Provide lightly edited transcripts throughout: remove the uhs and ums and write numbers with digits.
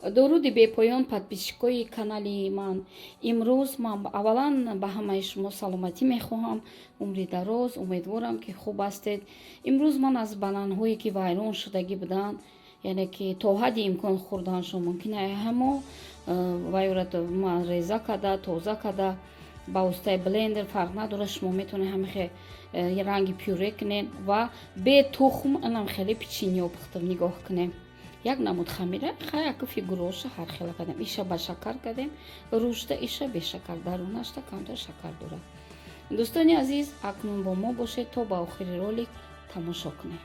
Дуруди бепоён, подписчикои канали ман. Имрӯз ман аввалан ба ҳамаи шумо саломатӣ мехоҳам, умри дароз, умедворам, ки хуб ҳастед. Имрӯз ман аз бананҳое, ки вайрон шудагӣ буданд, яъне ки то ҳадди имкон хӯрданашон мумкин, ҳамо вайрат ман реза карда, тоза карда, ба воситаи блендер, фарқ надорад, шумо метавонед ҳамихе ранги пюре кунед ва бе тухм анам хеле печенье пухтам. Нигоҳ кунем, як намуд хамира хаяку фигуроша ҳар хела кардем. Иша ба шакар кардем рӯшта, иша бешакар, дарунашта камтар шакар дорад. Дӯстони азиз, акнун бо мо бошед, то ба охири ролик тамошо кунем.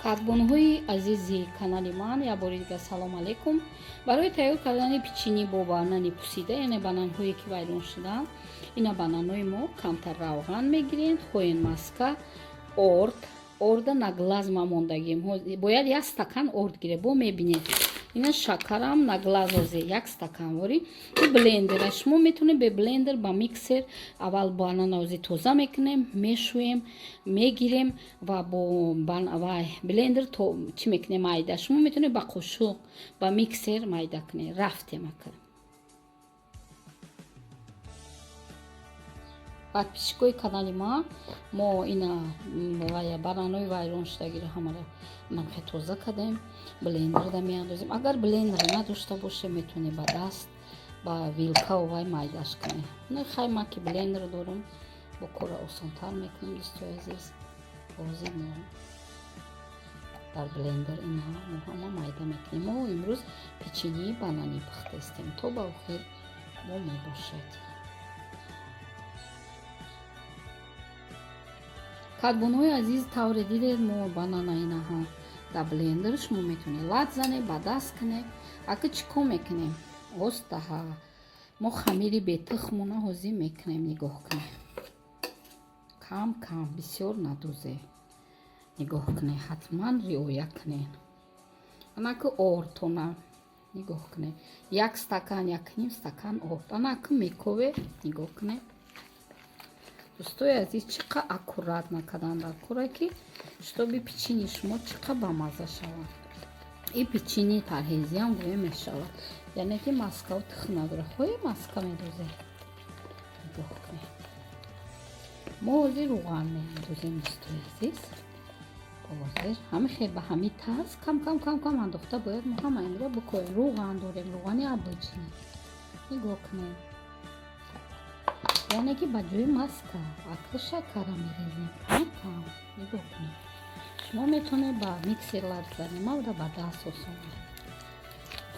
Кадбонҳои азизи канали ман, як бори дигар салом алейкум. Барои тайёр кардани печенье бо банани пусида, яъне бананҳое, ки вайрон шуданд, ина бананҳои мо, камтар равған мегирем, хоен маска, орд. Орда на глаз ма мондагим, бояд як стакан орд гире, бо мебинед. Ина шакарам на глаз озе як стакан вори. И блендера шумо метавонед бе блендер, ба миксер. Аввал банана ози тоза мекунем, мешӯем, мегирем ва бо блендер чӣ мекунем, майда. Шумо метавонед ба қошуқ, ба миксер майда кунед. Рафтем ака. Подписчикои канали ма, мо ина бананои вайроншудагиро ҳамаро намхе тоза кардем, блендерда меандозем. Агар блендер надошта боше, метавонед ба даст, ба вилкау вай майдаш кунед. Хай, ман ки блендер дорам, бо кора осонтар мекунем. Дӯстои азиз, ҳозир мо дар блендер ина мо ҳама майда мекунем. Мо имрӯз печеньеи бананӣ пухтаистем. То ба охир бо мо бошед. Кадбонҳои азиз, тавре дидед, мо банана инаҳа дар блендер, шумо метавонед лат занед, ба даст кунед. Ака чӣ кор мекунем? Остаҳа мо хамири бетухмона ҳозир мекунем. Нигоҳ кунем, кам кам, бисёр надузе. Нигоҳ кунед, ҳатман риоя кунед. Анаки ордтона нигоҳ кунед, як стакан, якним стакан орд анаки мекове. Нигоҳ кунед, дӯстои азиз, чӣ қа аккуратно кардан дар кора, ки чтобы печеньеи шумо чӣ қа бамазза шавад. И печеньеи парҳезиам гӯя мешавад, яъне ки маскаву тухм надорад. Хоҳе маска медозем. Нигоҳ кунед, мо ҳозир рӯған меандозем. Дӯстои азиз, ҳозир ҳамихе ба ҳамин тарз кам кам кам кам андохта бояд мо ҳама инро бикоем. Рӯған дорем, рӯғани обычный. Нигоҳ кунед, яъне ки ба ҷои маска ака шакара мерезем кам кам. Нигоҳ кунед, шумо метавонед ба миксер лат занед, ма ба даст осон.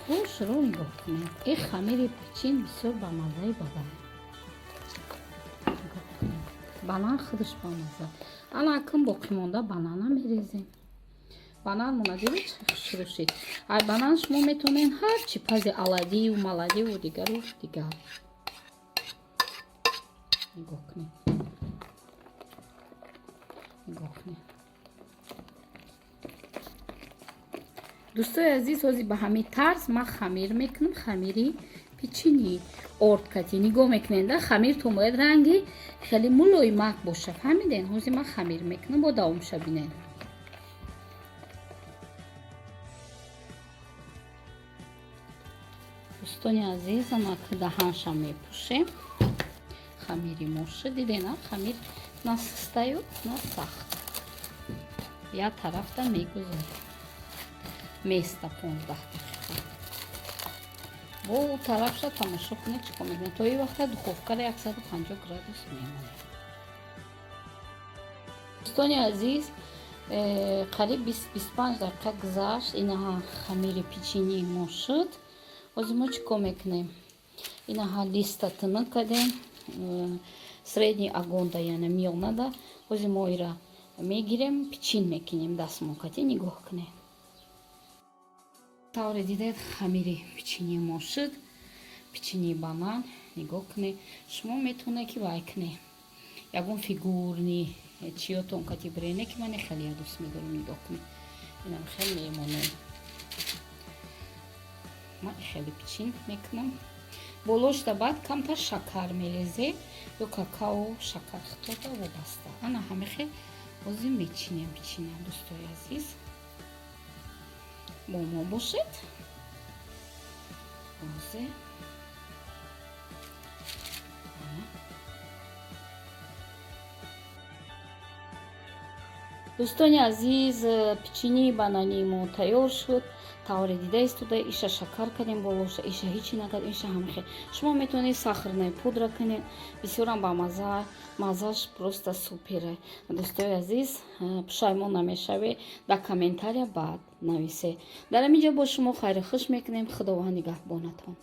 Хушро нигоҳ кунед, ин хамири печин бисёр бамаззаи бадан. Нигоҳ кунед, банан худаш бамазза. Ана акн боқимонда банана мерезем. Банан мона дидед, чӣ хушрӯ шид. Ай банан шумо метавонед ҳар чӣ пази, оладью, маладью, дигару дигар. Нигоҳ кунед, нигоҳ кунед, дӯстои азиз, ҳозир ба ҳамин тарз ман хамир мекунам, хамири печенье орд кати. Нигоҳ мекунед, да, хамиртон бояд ранги хеле мулоимак боша. Фаҳмиден? Ҳозир ман хамир мекунам, бо давомша бинед. Дӯстони азиз, амак даҳанша мепӯшем. Хамири моша дидена, хамир на сустаю, на сахт. Як тарафта мегузорем, места 15 дақиқа. Бо ӯ тарафша тамошо кунед, чӣ кор мекунем. То ин вақта духовкаро 150 градус мемонем. Дӯстони азиз, қариб 20-25 дақиқа гузашт. Инаҳа хамири печеньеи мо шуд. Ҳозир мо чӣ кор мекунем? Инаҳа листа тунук кардем, средний огонда, яъне миёнада. Ҳозир мо ира мегирем, пичин мекунем дастмон кати. Нигоҳ кунед, тавре дидед, хамири печеньеи мо шуд, печеньеи банан. Нигоҳ кунед, шумо метавонед, ки вай кунед, ягон фигурный чиётон кати бирене, ки ман хеле дӯст медорам. Нигоҳ кунед, инам хеле мемонем. Ман хеле пичин мекунам. Болошда баъд камтар шакар мерезе ё какао, шакар хитода вобаста. Ана ҳамихе ҳозир мечинем печенья, дӯстои азиз. Бо мо бошед. Озе. Дӯстони азиз, печенье банании мо тайёр шуд. Тавре дида истода, иша шакар кардем болоша, иша ҳичи накардем, иша ҳамхе. Шумо метавонед сахарная пудра кунед, бисёрам бамаза, маззаш просто супер е. Дӯстои азиз, пушаймон намешавед, дар комментария баъд нависед. Дар ҳамин ҷо бо шумо хайру хуш мекунем. Худованд нигаҳбонатон.